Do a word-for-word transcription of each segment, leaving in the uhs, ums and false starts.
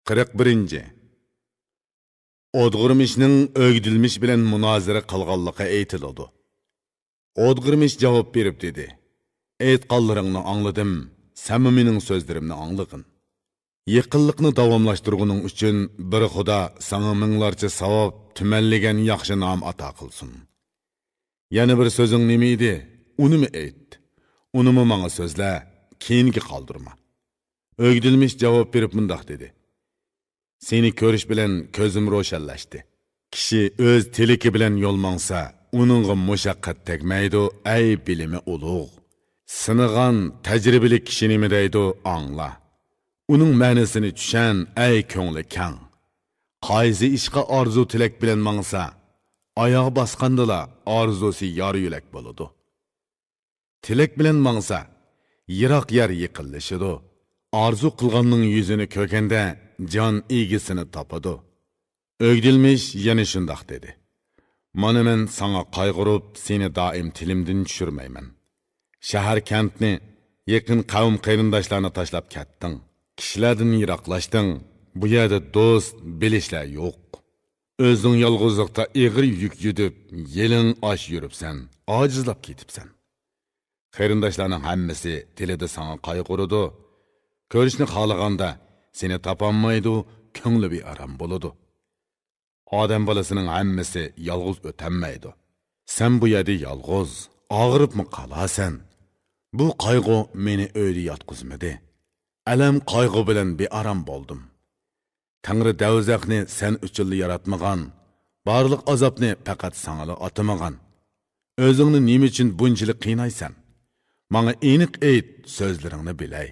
قىرىق بىرىنچى. ئودغۇرمىشنىڭ ئۆگدۈلمىش بىلەن مۇنازىرە قىلغانلىقى ئېيتىلىدۇ. ئودغۇرمىش جاۋاب بېرىپ دېدى: «ئېيتقانلىرىڭنى ئاڭلىدىم، سەنمۇ مېنىڭ سۆزلىرىمنى ئاڭلىغىن. يېقىنلىقنى داۋاملاشتۇرغىنىڭ ئۈچۈن بىر خۇدا ساڭا مىڭلارچە ساۋاب، تۈمەنلىگەن ياخشى نام ئاتا قىلسۇن. يەنە بىر سۆزۈڭ نېمە ئىدى؟ ئۇنىمۇ ئېيت. ئۇنىمۇ ماڭا سۆزلە، كېيىنگە قالدۇرما.» ئۆگدۈلمىش جاۋاب بېرىپ مۇنداق دېدى: «سېنى كۆرۈش بىلەن كۆزۈم روشەنلەشتى. كىشى ئۆز تىلىكى بىلەن يول ماڭسا، ئۇنىڭغا مۇشەققەت تەگمەيدۇ، ئەي بىلىمى ئۇلۇغ. سىنىغان، تەجرىبىلىك كىشى نېمە دەيدۇ، ئاڭلا. ئۇنىڭ مەنىسىنى چۈشەن، ئەي كۆڭلى كەڭ. قايسى ئىشقا ئارزۇ تىلەك بىلەن ماڭسا، ئاياغ باسقاندىلا ئارزۇسى يار يۆلەك بولىدۇ. تىلەك بىلەن ماڭسا، يىراق يەر يېقىنلىشىدۇ. ئارزۇ قىلغاننىڭ يۈزىنى كۆرگەندە، جان ئىگىسىنى تاپىدۇ.» ئۆگدۈلمىش يەنە شۇنداق دېدى: «مانا مەن ساڭا قايغۇرۇپ، سېنى دائىم تىلىمدىن چۈشۈرمەيمەن. شەھەر-كەنتنى، يېقىن قەۋم-قېرىنداشلارنى تاشلاپ كەتتىڭ. كىشىلەردىن يىراقلاشتىڭ. بۇ يەردە دوست، بىلىشلەر يوق. ئۆزۈڭ يالغۇزلۇقتا ئېغىر يۈك يۈدۈپ، يېلىڭ ئاچ يۈرۈپسەن، ئاجىزلاپ كېتىپسەن. قېرىنداشلارنىڭ ھەممىسى دىلىدا ساڭا قايغۇرىدۇ. كۆرۈشنى خالىغاندا سېنى تاپالمايدۇ، كۆڭلى بىئارام بولىدۇ. ئادەم بالىسىنىڭ ھەممىسى يالغۇز ئۆتەلمەيدۇ. سەن بۇ يەردە يالغۇز، ئاغرىپمۇ قالارسەن. بۇ قايغۇ مېنى ئۆيدە ياتقۇزمىدى. ئەلەم، قايغۇ بىلەن بىئارام بولدۇم. تەڭرى دەۋزەخنى سەن ئۈچۈنلا ياراتمىغان، بارلىق ئازابنى پەقەت ساڭىلا ئاتىمىغان. ئۆزۈڭنى نېمە ئۈچۈن بۇنچىلىك قىينايسەن؟ ماڭا ئېنىق ئېيت، سۆزلىرىڭنى بىلەي.»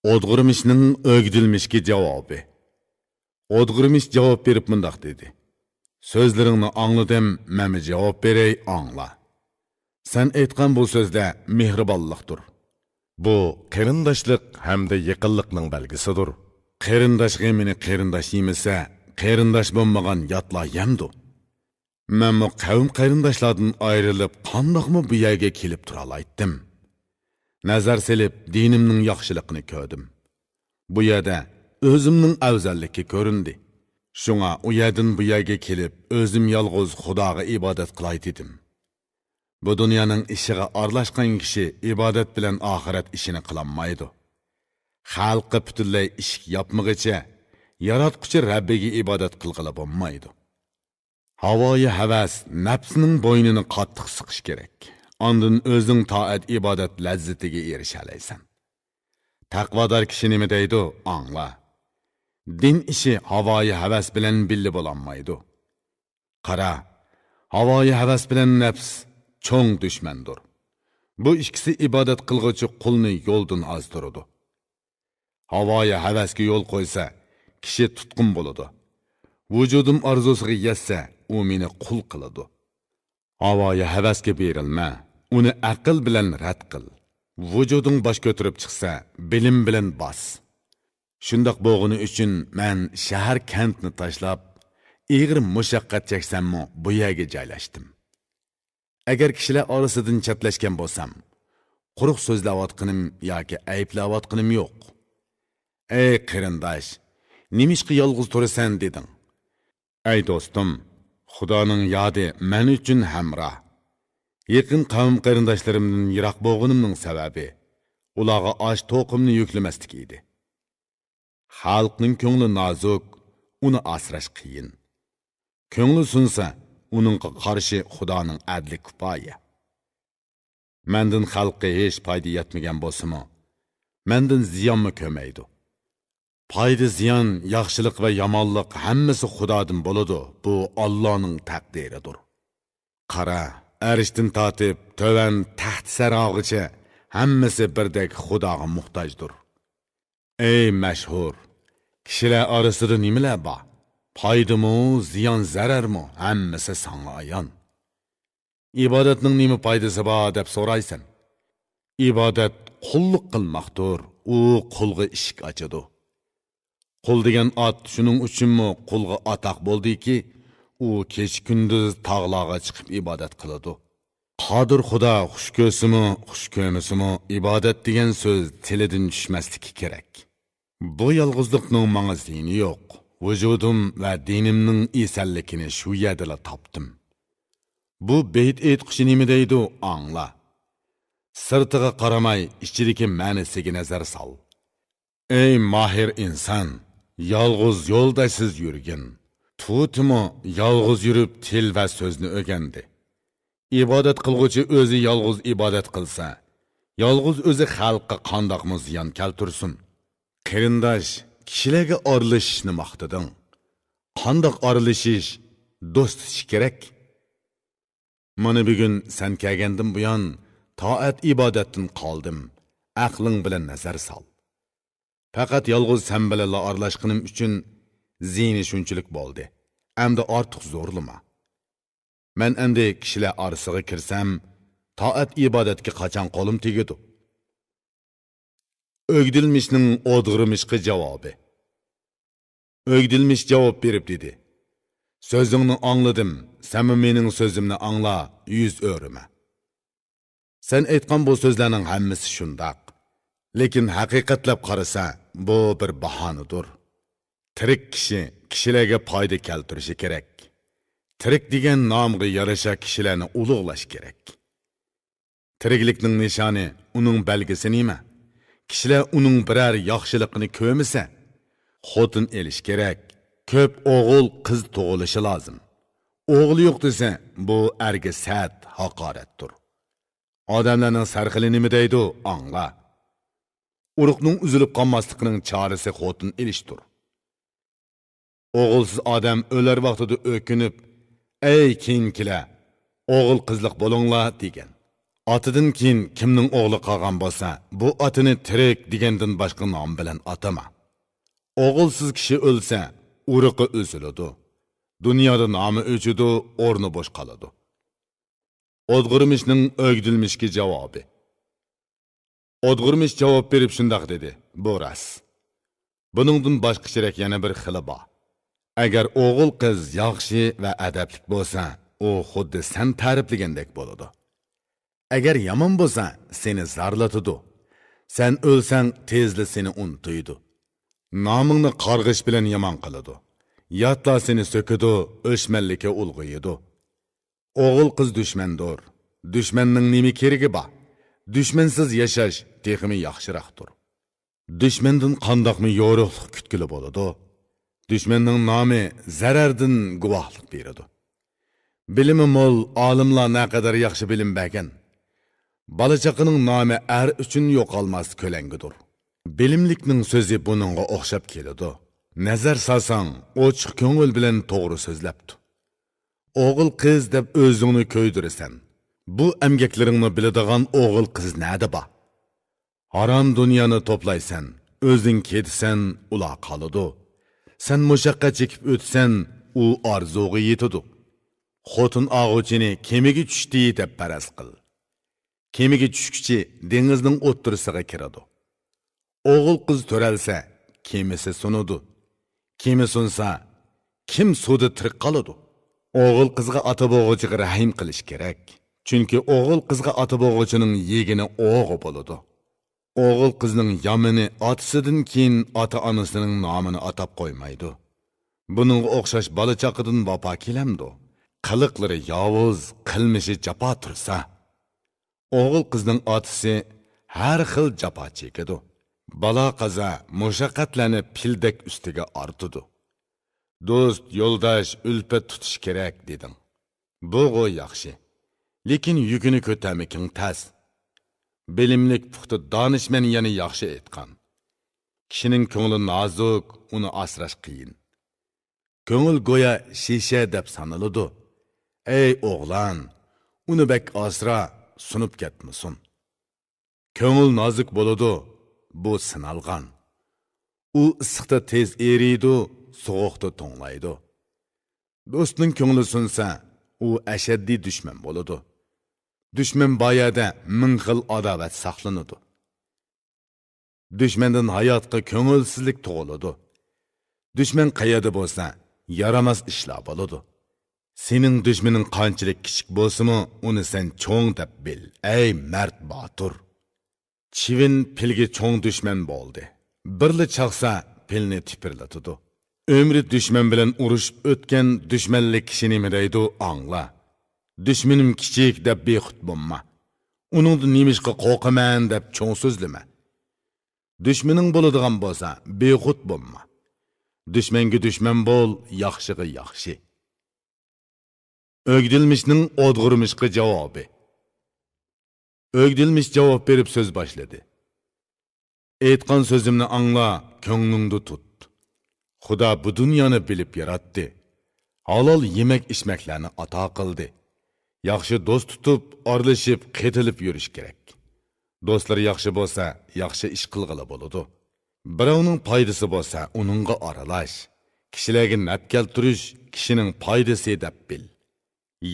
ئودغۇرمىشنىڭ ئۆگدۈلمىشكە جاۋابى. ئودغۇرمىش جاۋاب بېرىپ مۇنداق دېدى: «سۆزلىرىڭنى ئاڭلىدىم، مەنمۇ جاۋاب بېرەي، ئاڭلا. سەن ئېيتقان بۇ سۆزدە مېھرىبانلىقتۇر. بۇ قېرىنداشلىق ھەمدە يېقىنلىقنىڭ بەلگىسىدۇر. قېرىنداش غېمىنى قېرىنداش يېمىسە، قېرىنداش بولمىغان ياتلار يەمدۇ؟ مەنمۇ قەۋم قېرىنداشلاردىن ئايرىلىپ، قانداقمۇ بۇ يەرگە كېلىپ تۇرالايتتىم؟ نەزەر سېلىپ، دىنىمنىڭ ياخشىلىقىنى كۆردۈم. بۇ يەردە ئۆزۈمنىڭ ئەۋزەللىكى كۆرۈندى. شۇڭا ئۇ يەردىن بۇ يەرگە كېلىپ، ئۆزۈم يالغۇز خۇداغا ئىبادەت قىلاي دېدىم. بۇ دۇنيانىڭ ئىشىغا ئارىلاشقان كىشى ئىبادەت بىلەن ئاخىرەت ئىشىنى قىلالمايدۇ. خەلققە پۈتۈنلەي ئىشىك ياپمىغىچە، ياراتقۇچى رەببىگە ئىبادەت قىلغىلى بولمايدۇ. ھاۋايى ھەۋەس نەپسنىڭ بوينىنى قاتتىق سىقىش كېرەك. ئاندىن ئۆزۈڭ تائەت-ئىبادەت لەززىتىگە ئېرىشەلەيسەن. تەقۋادار كىشى نېمە دەيدۇ، ئاڭلا. دىن ئىشى ھاۋايى ھەۋەس بىلەن بىللە بولالمايدۇ. قارا، ھاۋايى ھەۋەس بىلەن نەپس چوڭ دۈشمەندۇر. بۇ ئىككىسى ئىبادەت قىلغۇچى قۇلنى يولدىن ئازدۇرىدۇ. ھاۋايى ھەۋەسكە يول قويسا، كىشى تۇتقۇن بولىدۇ. ۋۇجۇدۇم ئارزۇسىغا يەتسە، ئۇ مېنى قۇل قىلىدۇ. ھاۋايى ھەۋەسكە بېرىلمە، ئۇنى ئەقىل بىلەن رەت قىل. ۋۇجۇدۇڭ باش كۆتۈرۈپ چىقسا، بىلىم بىلەن باس. شۇنداق بولغىنى ئۈچۈن مەن شەھەر-كەنتنى تاشلاپ، ئېغىر مۇشەققەت چەكسەممۇ بۇ يەرگە جايلاشتىم. ئەگەر كىشىلەر ئارىسىدىن چەتلەشكەن بولسام، قۇرۇق سۆزلەۋاتقىنىم ياكى ئەيىبلەۋاتقىنىم يوق. ئەي قېرىنداش، نېمىشقا يالغۇز تۇرىسەن دېدىڭ؟ ئەي دوستۇم، خۇدانىڭ يادى مەن ئۈچۈن ھەمراھ. يېقىن قەۋم-قېرىنداشلىرىمدىن يىراق بولغىنىمنىڭ سەۋەبى، ئۇلارغا ئاچ توقۇمنى يۈكلىمەسلىك ئىدى. خەلقنىڭ كۆڭلى نازۇك، ئۇنى ئاسراش قىيىن. كۆڭلى سۇنسا، ئۇنىڭغا قارشى خۇدانىڭ ئەدلى كۇپايە. مەندىن خەلققە ھېچ پايدا يەتمىگەن بولسىمۇ، مەندىن زىيانمۇ كۆرمەيدۇ. پايدا-زىيان، ياخشىلىق ۋە يامانلىق ھەممىسى خۇدادىن بولىدۇ، بۇ ئاللانىڭ تەقدىرىدۇر. قارا، ئەرشتىن تارتىپ تۆۋەن تەخت سەھراغىچە ھەممىسى بىردەك خۇداغا موھتاجدۇر. ئەي مەشھۇر! كىشىلەر ئارىسىدا نېمىلەر بار؟ پايدىمۇ، زىيان-زەرەرمۇ، ھەممىسى ساڭا ئايان. ئىبادەتنىڭ نېمە پايدىسى بار دەپ سورايسەن. ئىبادەت قۇللۇق قىلماقتۇر، ئۇ قۇلغا ئىشىك ئاچىدۇ. قۇل دېگەن ئات شۇنىڭ ئۈچۈنمۇ قۇلغا ئاتاق بولدىكى، ئۇ كېچە-كۈندۈز تاغلارغا چىقىپ ئىبادەت قىلىدۇ. قادىر خۇدا خۇش كۆرسىمۇ، خۇش كۆرمىسىمۇ، ئىبادەت دېگەن سۆز تىلىدىن چۈشمەسلىكى كېرەك. بۇ يالغۇزلۇقنىڭ ماڭا زىيىنى يوق. ۋۇجۇدۇم ۋە دىنىمنىڭ ئېسەنلىكىنى شۇ يەردىلا تاپتىم. بۇ بېيىت ئېيتقۇچى نېمە دەيدۇ، ئاڭلا. سىرتىغا قارىماي، ئىچىدىكى مەنىسىگە نەزەر سال. ئەي ماھىر ئىنسان، يالغۇز يولداشسىز يۈرگىن. توتىمۇ يالغۇز يۈرۈپ تىل ۋە سۆزنى ئۆگەندى. ئىبادەت قىلغۇچى ئۆزى يالغۇز ئىبادەت قىلسا، يالغۇز ئۆزى خەلققە قانداقمۇ زىيان كەلتۈرسۇن؟ قېرىنداش، كىشىلەرگە ئارىلىشىشنى ماختىدىڭ. قانداق ئارىلىشىش، دوست تۇتۇش كېرەك. مانا بۈگۈن سەن كەلگەندىن بۇيان تائەت ئىبادەتتىن قالدىم. ئەقلىڭ بىلەن نەزەر سال. پەقەت يالغۇز سەن بىلەنلا ئارىلاشقىنىم ئۈچۈن زىيىنى شۇنچىلىك بولدى. ئەمدى ئارتۇق زورلىما. مەن ئەمدى كىشىلەر ئارىسىغا كىرسەم، تائەت ئىبادەتكە قاچان قولۇم تېگىدۇ؟ ئۆگدىلمىشنىڭ ئودغىرمىشقا جاۋابى. ئۆگدىلمىش جاۋاب بېرىپ دېدى: سۆزۈڭنى ئاڭلىدىم، سەنمۇ مېنىڭ سۆزۈمنى ئاڭلا، يۈز ئۆرۈمە. سەن ئېيتقان بۇ سۆزلەرنىڭ ھەممىسى شۇنداق. لېكىن ھەقىقەتلەپ قارىسا، بۇ بىر باھانىدۇر. تىرىك كىشى كىشىلەرگە پايدا كەلتۈرۈشى كېرەك. تىرىك دېگەن نامغا يارىشا كىشىلەرنى ئۇلۇغلاش كېرەك. تىرىكلىكنىڭ نىشانى، ئۇنىڭ بەلگىسى نېمە؟ كىشىلەر ئۇنىڭ بىرەر ياخشىلىقىنى كۆرمىسە، خوتۇن ئېلىش كېرەك. كۆپ ئوغۇل، قىز تۇغۇلۇشى لازىم. ئوغلى يوق دېسە، بۇ ئەرگە سەت ھاقارەتتۇر. ئادەملەرنىڭ سەرخىلى نېمە دەيدۇ، ئاڭلا. ئۇرۇقنىڭ ئۈزۈلۈپ قالماسلىقىنىڭ چارىسى خوتۇن ئېلىشتۇر. ئوغۇلسىز ئادەم ئۆلەر ۋاقتىدا ئۆكۈنۈپ، ئەي كېيىنكىلەر، ئوغۇل قىزلىق بولۇڭلار دېگەن. ئاتىدىن كېيىن كىمنىڭ ئوغلى قالغان بولسا، بۇ ئاتىنى تىرىك دېگەندىن باشقا نام بىلەن ئاتىما. ئوغۇلسىز كىشى ئۆلسە، ئۇرۇقى ئۈزۈلىدۇ. دۇنيادا نامى ئۆچىدۇ، ئورنى بوش قالىدۇ. ئودغۇرمىشنىڭ ئۆگدۈلمىشكە جاۋابى. ئودغۇرمىش جاۋاب بېرىپ شۇنداق دېدى: بۇ راست. بۇنىڭدىن باشقىچىرەك يەنە بىر خىلى بار. ئەگەر ئوغۇل قىز ياخشى ۋە ئەدەپلىك بولسا، ئۇ خۇددى سەن تەرىپلىگەندەك بولىدۇ. ئەگەر يامان بولسا، سېنى زارلىتىدۇ. سەن ئۆلسەڭ، تېزلا سېنى ئۇنتۇيدۇ. نامىڭنى قارغىش بىلەن يامان قىلىدۇ. ياتلار سېنى سۆكىدۇ، ئۆچمەنلىككە ئۇلغىيىدۇ. ئوغۇل قىز دۈشمەندۇر. دۈشمەننىڭ نېمە كېرىكى بار؟ دۈشمەنسىز ياشاش تېخىمۇ ياخشىراقتۇر. دۈشمەندىن قانداقمۇ يورۇقلۇق كۈتكىلى بولىدۇ؟ دۈشمەننىڭ نامى زەرەردىن گۇۋاھلىق بېرىدۇ. بىلىمى مول ئالىملار نەقەدەر ياخشى بىلىم بەرگەن. بالا-چاقىنىڭ نامى ئەر ئۈچۈن يوقالماس كۆلەڭگىدۇر. بىلىملىكنىڭ سۆزى بۇنىڭغا ئوخشاپ كېلىدۇ. نەزەر سالساڭ، ئوچۇق كۆڭۈل بىلەن توغرا سۆزلەپتۇ. ئوغۇل قىز دەپ ئۆزۈڭنى كۆيدۈرىسەن. بۇ ئەمگەكلىرىڭنى بىلىدىغان ئوغۇل قىز نەدە بار؟ ھارام دۇنيانى توپلايسەن، ئۆزۈڭ كېتىسەن، ئۇلار قالىدۇ. سەن مۇشەققەت چېكىپ ئۆتىسەن، ئۇ ئارزۇغا يېتىدۇ. خوتۇن ئاغۇچىنى كېمىگە چۈشتى دەپ پەرەز قىل. كېمىگە چۈشكۈچى دېڭىزنىڭ ئوتتۇرىسىغا كىرىدۇ. ئوغۇل قىز تۆرەلسە، كېمىسى سۇنىدۇ. كېمە سۇنسا، كىم سۇدا تىرىك قالىدۇ؟ ئوغۇل قىزغا ئاتا بولغۇچىغا رەھىم قىلىش كېرەك. چۈنكى ئوغۇل قىزغا ئاتا بولغۇچىنىڭ يېگىنى ئوغۇ بولىدۇ. ئوغۇل قىزنىڭ يامىنى ئاتىسىدىن كېيىن ئاتا-ئانىسىنىڭ نامىنى ئاتاپ قويمايدۇ. بۇنىڭغا ئوخشاش بالا-چاقىدىن ۋاپا كېلەمدۇ؟ قىلىقلىرى ياۋۇز، قىلمىشى جاپا تۇرسا. ئوغۇل قىزنىڭ ئاتىسى ھەر خىل جاپا چېكىدۇ. بالا-قازا، مۇشەققەتلەرنى پىلدەك ئۈستىگە ئارتىدۇ. دوست، يولداش، ئۈلپەت تۇتۇش كېرەك دېدىڭ. بۇغۇ ياخشى. لېكىن يۈكىنى كۆتەرمىكىڭ تەس. بىلىملىك، پۇختا دانىشمەن يەنە ياخشى ئېيتقان: كىشىنىڭ كۆڭلى نازۇك، ئۇنى ئاسراش قىيىن. كۆڭۈل گويا شېشە دەپ سانىلىدۇ. ئەي ئوغلان، ئۇنى بەك ئاسرا، سۇنۇپ كەتمىسۇن. كۆڭۈل نازۇك بولىدۇ، بۇ سىنالغان. ئۇ ئىسسىقتا تېز ئېرىيدۇ، سوغۇقتا توڭلايدۇ. دوستنىڭ كۆڭلى سۇنسا، ئۇ ئەشەددىي دۈشمەن بولىدۇ. دۈشمەن بار يەردە مىڭ خىل ئاداۋەت ساقلىنىدۇ. دۈشمەندىن ھاياتقا كۆڭۈلسىزلىك تۇغۇلىدۇ. دۈشمەن قەيەردە بولسا، يارىماس ئىشلار بولىدۇ. سېنىڭ دۈشمىنىڭ قانچىلىك كىچىك بولسىمۇ، ئۇنى سەن چوڭ دەپ بىل، ئەي مەرد باتۇر! چىۋىن پىلگە چوڭ دۈشمەن بولدى. بىرلا چاقسا، پىلنى تىپىرلىتىدۇ. ئۆمرى دۈشمەن بىلەن ئۇرۇشۇپ ئۆتكەن دۈشمەنلىك كىشى نېمە دەيدۇ، ئاڭلا. دۈشمىنىم كىچىك دەپ بىخۇد بولما. ئۇنىڭدىن نېمىشقا قورقىمەن دەپ چوڭ سۆزلىمە. دۈشمىنىڭ بولىدىغان بولسا، بىخۇد بولما. دۈشمەنگە دۈشمەن بول، ياخشىغا ياخشى. ئۆگدىلمىشنىڭ ئودغۇرمىشقا جاۋابى. ئۆگدىلمىش جاۋاب بېرىپ سۆز باشلىدى. ئېيتقان سۆزۈمنى ئاڭلا، كۆڭلۈڭدە تۇت. خۇدا بۇ دۇنيانى بىلىپ ياراتتى. ھالال يېمەك-ئىچمەكلەرنى ئاتا قىلدى. ياخشى دوست تۇتۇپ، ئارىلىشىپ، قېتىلىپ يۈرۈش كېرەك. دوستلىرى ياخشى بولسا، ياخشى ئىش قىلغىلى بولىدۇ. بىراۋنىڭ پايدىسى بولسا، ئۇنىڭغا ئارىلاش. كىشىلەرگە نەپ كەلتۈرۈش كىشىنىڭ پايدىسى دەپ بىل.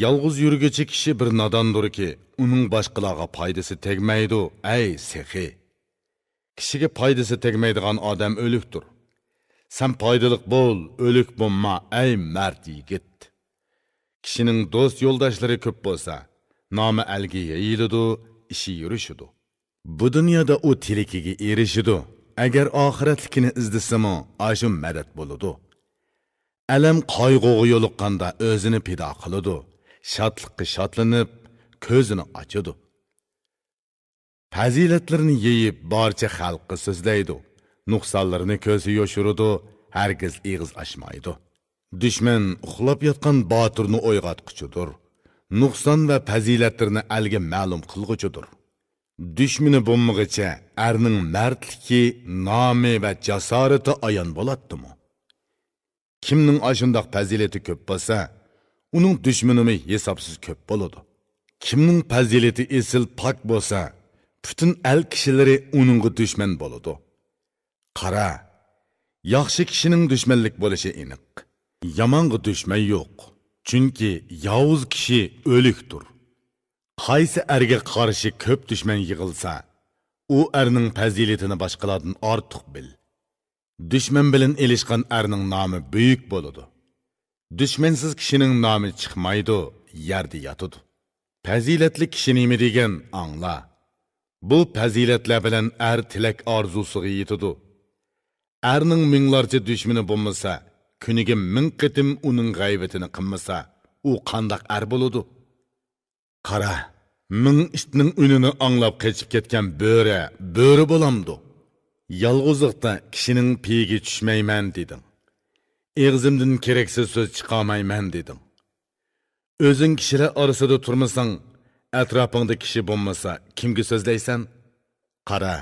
يالغۇز يۈرگۈچى كىشى بىر ناداندۇركى، ئۇنىڭ باشقىلارغا پايدىسى تەگمەيدۇ، ئەي سېخىي! كىشىگە پايدىسى تەگمەيدىغان ئادەم ئۆلۈكتۇر. سەن پايدىلىق بول، ئۆلۈك بولما، ئەي مەرد يىگىت! كىشىنىڭ دوست يولداشلىرى كۆپ بولسا، نامى ئەلگە يېيىلىدۇ، ئىشى يۈرۈشىدۇ. بۇ دۇنيادا ئۇ تىلىكىگە ئېرىشىدۇ، ئەگەر ئاخىرەتلىكىنى ئىزدىسىمۇ، ئاشۇ مەدەت بولىدۇ. ئەلەم قايغۇغا يولۇققاندا ئۆزىنى پىدا قىلىدۇ، شادلىققا شادلىنىپ، كۆزىنى ئاچىدۇ. پەزىلەتلىرىنى يېيىپ، بارچە خەلققە سۆزلەيدۇ. نۇقسانلىرىنى كۆزى يوشۇرىدۇ، ھەرگىز ئېغىز ئاچمايدۇ. دۈشمەن ئۇخلاپ ياتقان باتۇرنى ئويغاتقۇچىدۇر. نۇقسان ۋە پەزىلەتلىرىنى ئەلگە مەلۇم قىلغۇچىدۇر. دۈشمىنى بولمىغىچە ئەرنىڭ مەردلىكى، نامى ۋە جاسارىتى ئايان بولاتتىمۇ؟ كىمنىڭ ئاشۇنداق پەزىلىتى كۆپ بولسا، ئۇنىڭ دۈشمىنىمۇ ھېسابسىز كۆپ بولىدۇ. كىمنىڭ پەزىلىتى ئېسىل پاك بولسا، پۈتۈن ئەل كىشىلىرى ئۇنىڭغا دۈشمەن بولىدۇ. قارا، ياخشى كىشىنىڭ دۈشمەنلىك بولۇشى ئېنىق. يامانغا دۈشمەن يوق، چۈنكى ياۋۇز كىشى ئۆلۈكتۇر. قايسى ئەرگە قارشى كۆپ دۈشمەن يىغىلسا، ئۇ ئەرنىڭ پەزىلىتىنى باشقىلاردىن ئارتۇق بىل. دۈشمەن بىلەن ئېلىشقان ئەرنىڭ نامى بۈيۈك بولىدۇ. دۈشمەنسىز كىشىنىڭ نامى چىقمايدۇ، يەردە ياتىدۇ. پەزىلەتلىك كىشى نېمە دېگەن، ئاڭلا. بۇ پەزىلەتلەر بىلەن ئەر تىلەك ئارزۇسىغا يېتىدۇ. ئەرنىڭ مىڭلارچە دۈشمىنى بولمىسا، كۈنىگە مىڭ قېتىم ئۇنىڭ غەيۋىتىنى قىلمىسا، ئۇ قانداق ئەر بولىدۇ؟ قارا، مىڭ ئىتنىڭ ئۈنىنى ئاڭلاپ قېچىپ كەتكەن بۆرە، بۆرە بولامدۇ؟ يالغۇزلۇقتا كىشىنىڭ پېيىگە چۈشمەيمەن دېدىڭ. ئېغىزىمدىن كېرەكسىز سۆز چىقارمايمەن دېدىڭ. ئۆزۈڭ كىشىلەر ئارىسىدا تۇرمىساڭ، ئەتراپىڭدا كىشى بولمىسا، كىمگە سۆزلەيسەن؟ قارا،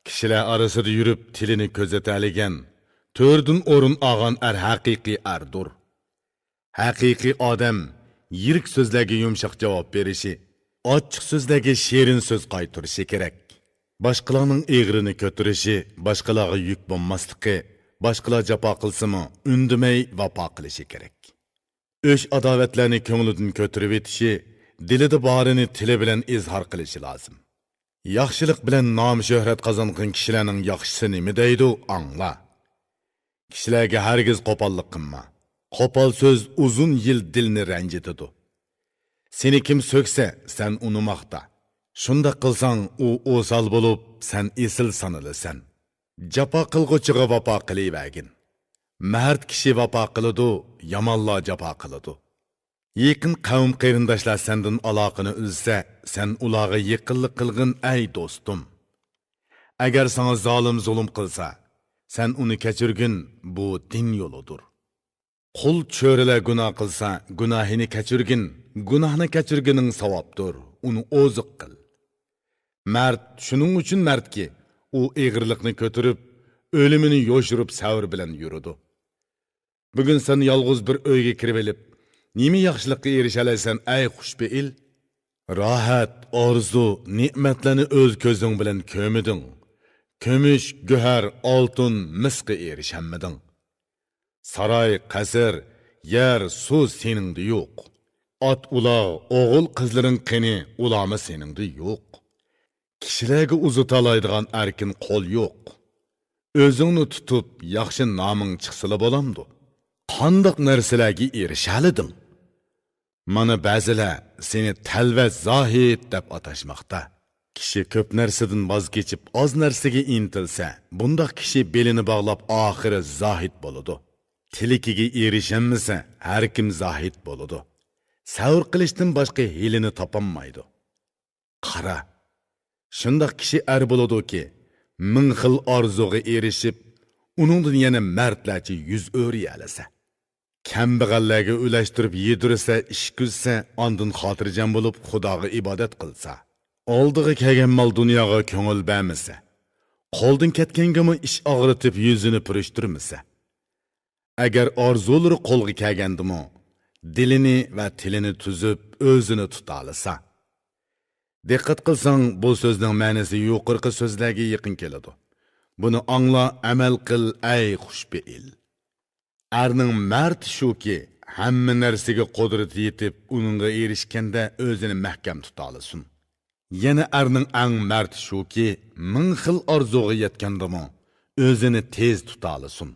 كىشىلەر ئارىسىدا يۈرۈپ تىلىنى كۆزىتەلىگەن، تۆرىدىن ئورۇن ئالغان ئەر ھەقىقىي ئەردۇر. ھەقىقىي ئادەم يىرىك سۆزلەرگە يۇمشاق جاۋاب بېرىشى، ئاچچىق سۆزلەرگە شېرىن سۆز قايتۇرۇشى كېرەك. باشقىلارنىڭ ئېغىرىنى كۆتۈرۈشى، باشقىلارغا يۈك بولماسلىقى، باشقىلار جاپا قىلسىمۇ ئۈندىمەي ۋاپا قىلىشى كېرەك. ئۆچ-ئاداۋەتلەرنى كۆڭلىدىن كۆتۈرۈۋېتىشى، دىلىدا بارىنى تىلى بىلەن ئىزھار قىلىشى لازىم. ياخشىلىق بىلەن نام-شۆھرەت قازانغان كىشىلەرنىڭ ياخشىسى نېمە دەيدۇ، ئاڭلا. كىشىلەرگە ھەرگىز قوپاللىق قىلما. قوپال سۆز ئۇزۇن يىل دىلنى رەنجىتىدۇ. سېنى كىم سۆكسە، سەن ئۇنى ماختا. شۇنداق قىلساڭ، ئۇ ئوسال بولۇپ، سەن ئېسىل سانىلىسەن. جاپا قىلغۇچىغا ۋاپا قىلىۋەرگىن. مەرد كىشى ۋاپا قىلىدۇ، يامانلار جاپا قىلىدۇ. يېقىن قەۋم-قېرىنداشلار سەندىن ئالاقىنى ئۈزسە، سەن ئۇلارغا يېقىنلىق قىلغىن، ئەي دوستۇم. ئەگەر ساڭا زالىم زۇلۇم قىلسا، سەن ئۇنى كەچۈرگىن، بۇ دىن يولىدۇر. قۇل چۆرىلەر گۇناھ قىلسا، گۇناھىنى كەچۈرگىن، گۇناھنى كەچۈرگىنىڭ ساۋابتۇر، ئۇنى ئوزۇق قىل. مەرد شۇنىڭ ئۈچۈن مەردكى، ئۇ ئېغىرلىقنى كۆتۈرۈپ، ئۆلۈمىنى يوشۇرۇپ سەۋر بىلەن يۈرىدۇ. بۈگۈن سەن يالغۇز بىر ئۆيگە كىرىۋېلىپ، نېمە ياخشىلىققا ئېرىشەلەيسەن، ئەي خۇشپېئىل؟ راھەت، ئارزۇ، نېمەتلەرنى ئۆز كۆزۈڭ بىلەن كۆرمىدىڭ. كۈمۈش، گۆھەر، ئالتۇن، مىسقا ئېرىشەلمىدىڭ. ساراي، قەسىر، يەر، سۇ سېنىڭدە يوق. ئات-ئۇلاغ، ئوغۇل-قىزلىرىڭ قېنى، ئۇلارمۇ سېنىڭدە يوق. كىشىلەرگە ئۇزىتالايدىغان ئەركىن قول يوق. ئۆزۈڭنى تۇتۇپ، ياخشى نامىڭ چىقسىلا بولامدۇ؟ قانداق نەرسىلەرگە ئېرىشەلىدىڭ؟ مانا بەزىلەر سېنى تەلۋە زاھىت دەپ ئاتاشماقتا. كىشى كۆپ نەرسىدىن ۋاز كېچىپ، ئاز نەرسىگە ئىنتىلسە، بۇنداق كىشى بېلىنى باغلاپ، ئاخىرى زاھىد بولىدۇ. تىلىكىگە ئېرىشەلمىسە، ھەركىم زاھىد بولىدۇ. سەۋر قىلىشتىن باشقا ھىيلىنى تاپالمايدۇ. قارا، شۇنداق كىشى ئەر بولىدۇكى، مىڭ خىل ئارزۇغا ئېرىشىپ، ئۇنىڭدىن يەنە مەردلەرچە يۈز ئۆرۈيەلىسە. كەمبەغەللەرگە ئۈلەشتۈرۈپ يېدۈرسە، ئىشكۈزسە، ئاندىن خاتىرجەم بولۇپ خۇداغا ئىبادەت قىلسا. ئالدىغا كەلگەن مال دۇنياغا كۆڭۈل بەرمىسە. قولدىن كەتكەنگىمۇ ئىچ ئاغرىتىپ يۈزىنى پۈرۈشتۈرمىسە. ئەگەر ئارزۇلىرى قولغا كەلگەندىمۇ، دىلىنى ۋە تىلىنى تۈزۈپ، ئۆزىنى تۇتالىسا. دىققەت قىلساڭ، بۇ سۆزنىڭ مەنىسى يۇقىرىقى سۆزلەرگە يېقىن كېلىدۇ. بۇنى ئاڭلا، ئەمەل قىل، ئەي خۇشپېئىل! ئەرنىڭ مەرتى شۇكى، ھەممە نەرسىگە قۇدرىتى يېتىپ، ئۇنىڭغا ئېرىشكەندە ئۆزىنى مەھكەم تۇتالىسۇن. يەنە ئەرنىڭ ئەڭ مەرتى شۇكى، مىڭ خىل ئارزۇغا يەتكەندىمۇ، ئۆزىنى تېز تۇتالىسۇن.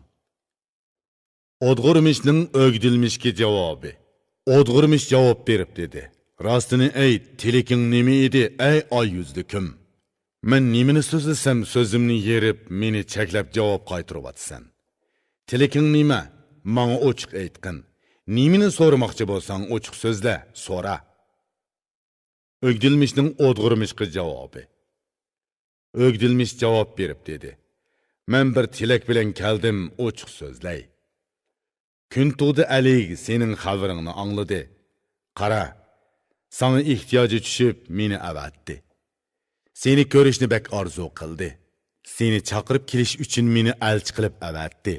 ئودغۇرمىشنىڭ ئۆگدىلمىشكە جاۋابى. ئودغۇرمىش جاۋاب بېرىپ دېدى: راستىنى ئېيت، تىلىكىڭ نېمە ئىدى، ئەي ئاي يۈزلۈكۈم؟ مەن نېمىنى سۆزلىسەم، سۆزۈمنى يېرىپ، مېنى چەكلەپ جاۋاب قايتۇرۇۋاتىسەن. تىلىكىڭ نېمە؟ ماڭا ئوچۇق ئېيتقىن. نېمىنى سورىماقچى بولساڭ، ئوچۇق سۆزلە، سورا. ئۆگدىلمىشنىڭ ئودغۇرمىشقا جاۋابى. ئۆگدىلمىش جاۋاب بېرىپ دېدى: مەن بىر تىلەك بىلەن كەلدىم، ئوچۇق سۆزلەي. كۈن تۇغدى، ئەلىگ سېنىڭ خەۋىرىڭنى ئاڭلىدى. قارا، ساڭا ئېھتىياجى چۈشۈپ، مېنى ئەۋەتتى. سېنى كۆرۈشنى بەك ئارزۇ قىلدى. سېنى چاقىرىپ كېلىش ئۈچۈن مېنى ئەلچى قىلىپ ئەۋەتتى.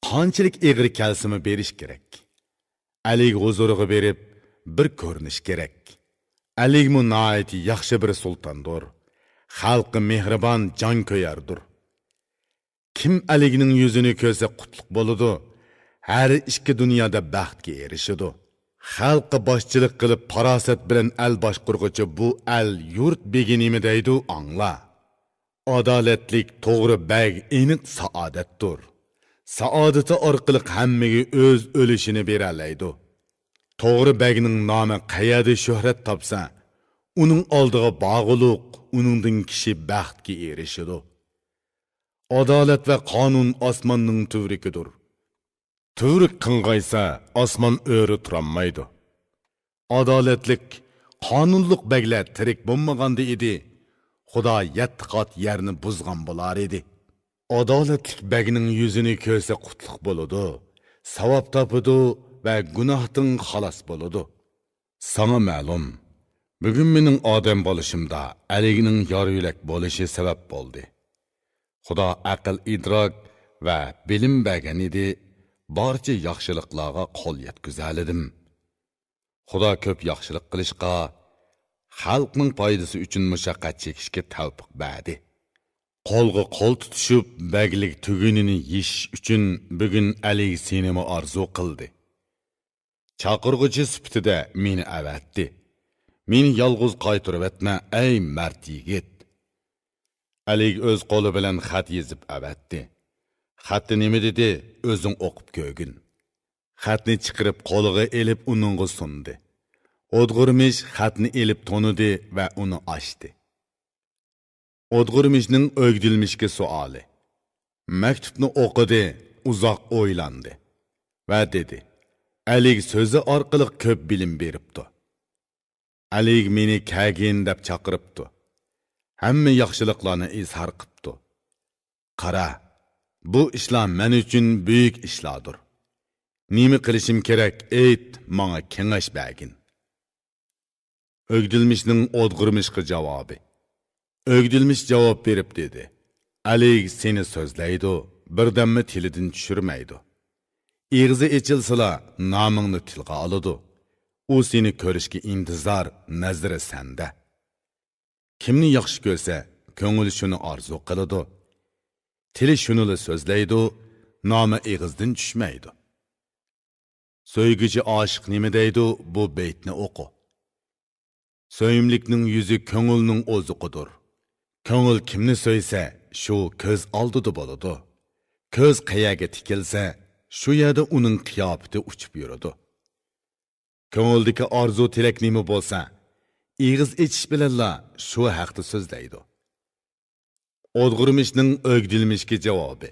قانچىلىك ئېغىر كەلسىمۇ بېرىش كېرەك. ئەلىگ ھۇزۇرىغا بېرىپ، بىر كۆرۈنۈش كېرەك. ئەلىگمۇ ناھايىتى ياخشى بىر سۇلتاندۇر. خەلقى مېھرىبان، جانكۆيەردۇر. كىم ئەلىگنىڭ يۈزىنى كۆرسە قۇتلۇق بولىدۇ، ھەر ئىككى دۇنيادا بەختكە ئېرىشىدۇ. خەلققە باشچىلىق قىلىپ، پاراسەت بىلەن ئەل باشقۇرغۇچە بۇ ئەل، يۇرت بېگى نېمە دەيدۇ، ئاڭلا. ئادالەتلىك، توغرا بەگ ئېنىق سائادەتتۇر. سائادىتى ئارقىلىق ھەممىگە ئۆز ئۈلۈشىنى بېرەلەيدۇ. توغرا بەگنىڭ نامى قەيەردە شۆھرەت تاپسا، ئۇنىڭ ئالدىغا بارغۇلۇق، ئۇنىڭدىن كىشى بەختكە ئېرىشىدۇ. ئادالەت ۋە قانۇن ئاسماننىڭ تۈۋرۈكىدۇر. تۈۋرۈك قىڭغايسا، ئاسمان ئۆرە تۇرالمايدۇ. ئادالەتلىك، قانۇنلۇق بەگلەر تىرىك بولمىغاندا ئىدى، خۇدا يەتتە قات يەرنى بۇزغان بولار ئىدى. ئادالەتلىك بەگنىڭ يۈزىنى كۆرسە قۇتلۇق بولىدۇ، ساۋاب تاپىدۇ ۋە گۇناھتىن خالاس بولىدۇ. ساڭا مەلۇم، بۈگۈن مېنىڭ ئادەم بولۇشۇمدا ئەلىگنىڭ يار يۆلەك بولۇشى سەۋەب بولدى. خۇدا ئەقىل ئىدراك ۋە بىلىم بەرگەن ئىدى، بارچە ياخشىلىقلارغا قول يەتكۈزەلىدىم. خۇدا كۆپ ياخشىلىق قىلىشقا، خەلقنىڭ پايدىسى ئۈچۈن مۇشەققەت چېكىشكە تەۋپىق بەردى. قولغا قول تۇتۇشۇپ، بەگلىك تۈگۈنىنى يېشىش ئۈچۈن بۈگۈن ئەلىگ سېنىمۇ ئارزۇ قىلدى. چاقىرغۇچى سۈپىتىدە مېنى ئەۋەتتى. مېنى يالغۇز قايتۇرۇۋەتمە، ئەي مەرد يىگىت! ئەلىگ ئۆز قولى بىلەن خەت يېزىپ ئەۋەتتى. خەتتە نېمە دېدى، ئۆزۈڭ ئوقۇپ كۆرگىن. خەتنى چىقىرىپ قولىغا ئېلىپ ئۇنىڭغا سۇندى. ئودغۇرمىش خەتنى ئېلىپ تونۇدى ۋە ئۇنى ئاچتى. ئودغۇرمىشنىڭ ئۆگدىلمىشكە سوئالى. مەكتۇپنى ئوقۇدى، ئۇزاق ئويلاندى ۋە دېدى: ئەلىگ سۆزى ئارقىلىق كۆپ بىلىم بېرىپتۇ. ئەلىگ مېنى كەلگىن دەپ چاقىرىپتۇ. ھەممە ياخشىلىقلارنى ئىزھار قىپتۇ. قارا، بۇ ئىشلار مەن ئۈچۈن بۈيۈك ئىشلاردۇر. نېمە قىلىشىم كېرەك، ئېيت، ماڭا كېڭەش بەرگىن. ئۆگدۈلمىشنىڭ ئودغۇرمىشقا جاۋابى. ئۆگدۈلمىش جاۋاب بېرىپ دېدى: ئەلىگ سېنى سۆزلەيدۇ، بىردەممۇ تىلىدىن چۈشۈرمەيدۇ. ئېغىزى ئېچىلسىلا، نامىڭنى تىلغا ئالىدۇ. ئۇ سېنى كۆرۈشكە ئىنتىزار، نەزىرى سەندە. كىمنى ياخشى كۆرسە، كۆڭلى شۇنى ئارزۇ قىلىدۇ. تىلى شۇنىلا سۆزلەيدۇ، نامى ئېغىزدىن چۈشمەيدۇ. سۆيگۈچى ئاشىق نېمە دەيدۇ، بۇ بەيتنى ئوقۇ. سۆيۈملۈكنىڭ يۈزى كۆڭۈلنىڭ ئوزۇقىدۇر. كۆڭۈل كىمنى سۆيسە، شۇ كۆز ئالدىدا بولىدۇ. كۆز قەيەرگە تىكىلسە، شۇ يەردە ئۇنىڭ قىياپىتى ئۇچۇپ يۈرىدۇ. كۆڭۈلدىكى ئارزۇ تىلەك نېمە بولسا، ئېغىز ئېچىش بىلەنلا شۇ ھەقتە سۆزلەيدۇ. ئودغۇرمىشنىڭ ئۆگدىلمىشكە جاۋابى.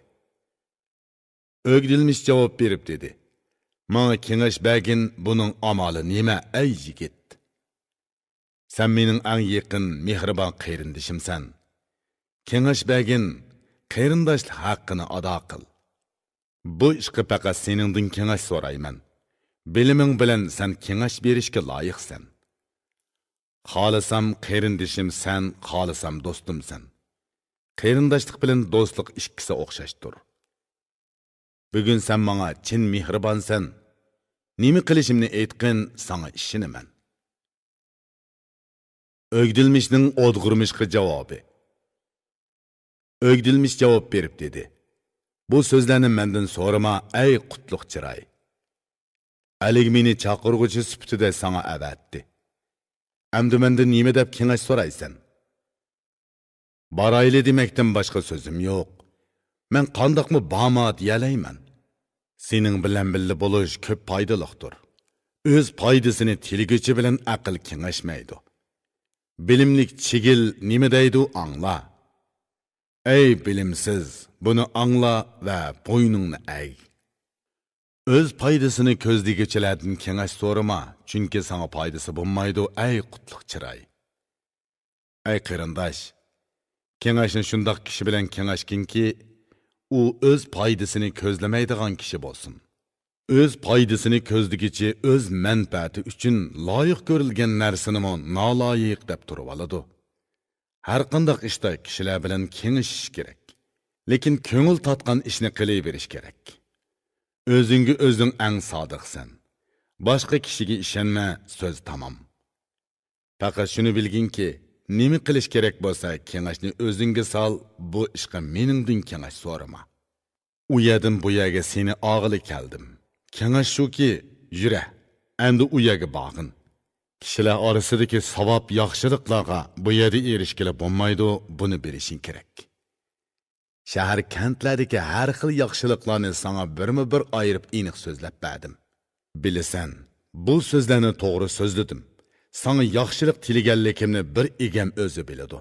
ئۆگدىلمىش جاۋاب بېرىپ دېدى: «ماڭا كېڭەش بەرگىن، بۇنىڭ ئامالى نېمە، ئەي يىگىت؟ سەن مېنىڭ ئەڭ يېقىن، مېھرىبان قېرىندىشىمسەن. كېڭەش بەرگىن، قېرىنداشلىق ھەققىنى ئادا قىل. بۇ ئىشقا پەقەت سېنىڭدىن كېڭەش سورايمەن. بىلىمىڭ بىلەن سەن كېڭەش بېرىشكە لايىقسەن. خالىسام قېرىندىشىم سەن، خالىسام دوستۇم سەن. قېرىنداشلىق بىلەن دوستلۇق ئىككىسى ئوخشاشتۇر. بۈگۈن سەن ماڭا چىن مېھرىبانسەن. نېمە قىلىشىمنى ئېيتقىن، ساڭا ئىشىنىمەن.» ئۆگدىلمىشنىڭ ئودغۇرمىشقا جاۋابى. ئۆگدىلمىش جاۋاب بېرىپ دېدى: «بۇ سۆزلەرنى مەندىن سورىما، ئەي قۇتلۇق چىراي. ئەلىگ مېنى چاقىرغۇچى سۈپىتىدە ساڭا ئەۋەتتى. ئەمدى مەندىن نېمە دەپ كېڭەش سورايسەن؟ بارايلى دېمەكتىن باشقا سۆزۈم يوق. مەن قانداقمۇ بارما دېيەلەيمەن؟ سېنىڭ بىلەن بىللە بولۇش كۆپ پايدىلىقتۇر. ئۆز پايدىسىنى تىلىگۈچى بىلەن ئەقىل كېڭەشمەيدۇ. بىلىملىك چىگىل نېمە دەيدۇ، ئاڭلا. ئەي بىلىمسىز، بۇنى ئاڭلا ۋە بوينۇڭنى ئەگ. ئۆز پايدىسىنى كۆزلىگۈچىلەردىن كېڭەش سورىما، چۈنكى ساڭا پايدىسى بولمايدۇ، ئەي قۇتلۇق چىراي. ئەي قېرىنداش، كېڭەشنى شۇنداق كىشى بىلەن كېڭەشكىنكى، ئۇ ئۆز پايدىسىنى كۆزلىمەيدىغان كىشى بولسۇن. ئۆز پايدىسىنى كۆزلىگۈچى ئۆز مەنپەئەتى ئۈچۈن لايىق كۆرۈلگەن نەرسىنىمۇ نالايىق دەپ تۇرۇۋالىدۇ. ھەرقانداق ئىشتا كىشىلەر بىلەن كېڭىشىش كېرەك. لېكىن كۆڭۈل تارتقان ئىشنى قىلىۋېرىش كېرەك. ئۆزۈڭگە ئۆزۈڭ ئەڭ سادىقسەن. باشقا كىشىگە ئىشەنمە، سۆز تامام. پەقەت شۇنى بىلگىنكى، نېمە قىلىش كېرەك بولسا، كېڭەشنى ئۆزۈڭگە سال، بۇ ئىشقا مېنىڭدىن كېڭەش سورىما. ئۇ يەردىن بۇ يەرگە سېنى ئاغىلى كەلدىم. كېڭەش شۇكى، يۈرە، ئەمدى ئۇ يەرگە بارغىن. كىشىلەر ئارىسىدىكى ساۋاب ياخشىلىقلارغا بۇ يەردە ئېرىشكىلى بولمايدۇ، بۇنى بىلىشىڭ كېرەك. شەھەر، كەنتلەردىكى ھەر خىل ياخشىلىقلارنى ساڭا بىرمۇ بىر ئايرىپ ئېنىق سۆزلەپ بەردىم. بىلىسەن، بۇ سۆزلەرنى توغرا سۆزلىدىم. ساڭا ياخشىلىق تىلىگەنلىكىمنى بىر ئىگەم ئۆزى بىلىدۇ.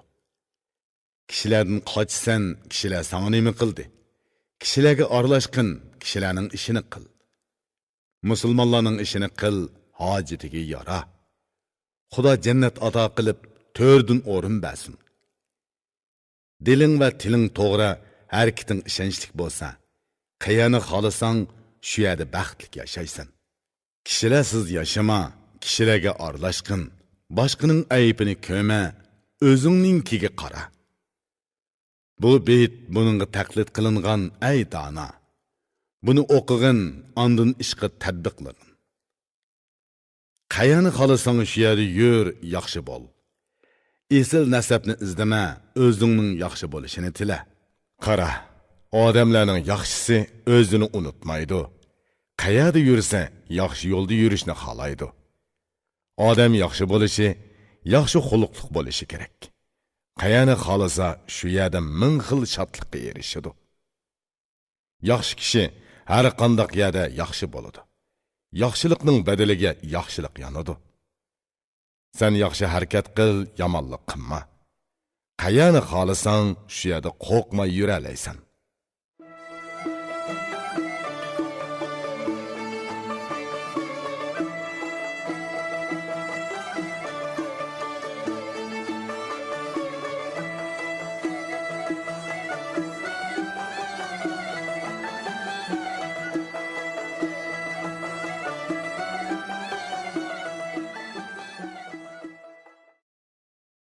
كىشىلەردىن قاچىسەن، كىشىلەر ساڭا نېمە قىلدى؟ كىشىلەرگە ئارىلاشقىن، كىشىلەرنىڭ ئىشىنى قىل. مۇسۇلمانلارنىڭ ئىشىنى قىل، ھاجىتىگە يارا. خۇدا جەننەت ئاتا قىلىپ، تۆردىن ئورۇن بەرسۇن. دىلىڭ ۋە تىلىڭ توغرا، ھەرىكىتىڭ ئىشەنچلىك بولسا، قەيەرنى خالىساڭ، شۇ يەردە بەختلىك ياشايسەن. كىشىلەرسىز ياشىما، كىشىلەرگە ئارىلاشقىن، باشقىنىڭ ئەيىبىنى كۆرمە، ئۆزۈڭنىڭكىگە قارا. بۇ بېيىت بۇنىڭغا تەقلىد قىلىنغان، ئەي دانا! بۇنى ئوقۇغىن، ئاندىن ئىشقا تەتبىقلىغىن. قەيەرنى خالىساڭ، شۇ يەردە يۈر، ياخشى بول. ئېسىل نەسەبنى ئىزدىمە، ئۆزۈڭنىڭ ياخشى بولۇشىنى تىلە. قارا، ئادەملەرنىڭ ياخشىسى ئۆزىنى ئۇنتۇمايدۇ. قەيەردە يۈرسە، ياخشى يولدا يۈرۈشنى خالايدۇ. ئادەم ياخشى بولۇشى، ياخشى خۇلقلۇق بولۇشى كېرەك. قەيەرنى خالىسا، شۇ يەردە مىڭ خىل شادلىققا ئېرىشىدۇ. ياخشى كىشى ھەر قانداق يەردە ياخشى بولىدۇ. ياخشىلىقنىڭ بەدىلىگە ياخشىلىق يانىدۇ. سەن ياخشى ھەرىكەت قىل، يامانلىق قىلما. قەيەرنى خالىساڭ، شۇ يەردە قورقماي يۈرەلەيسەن.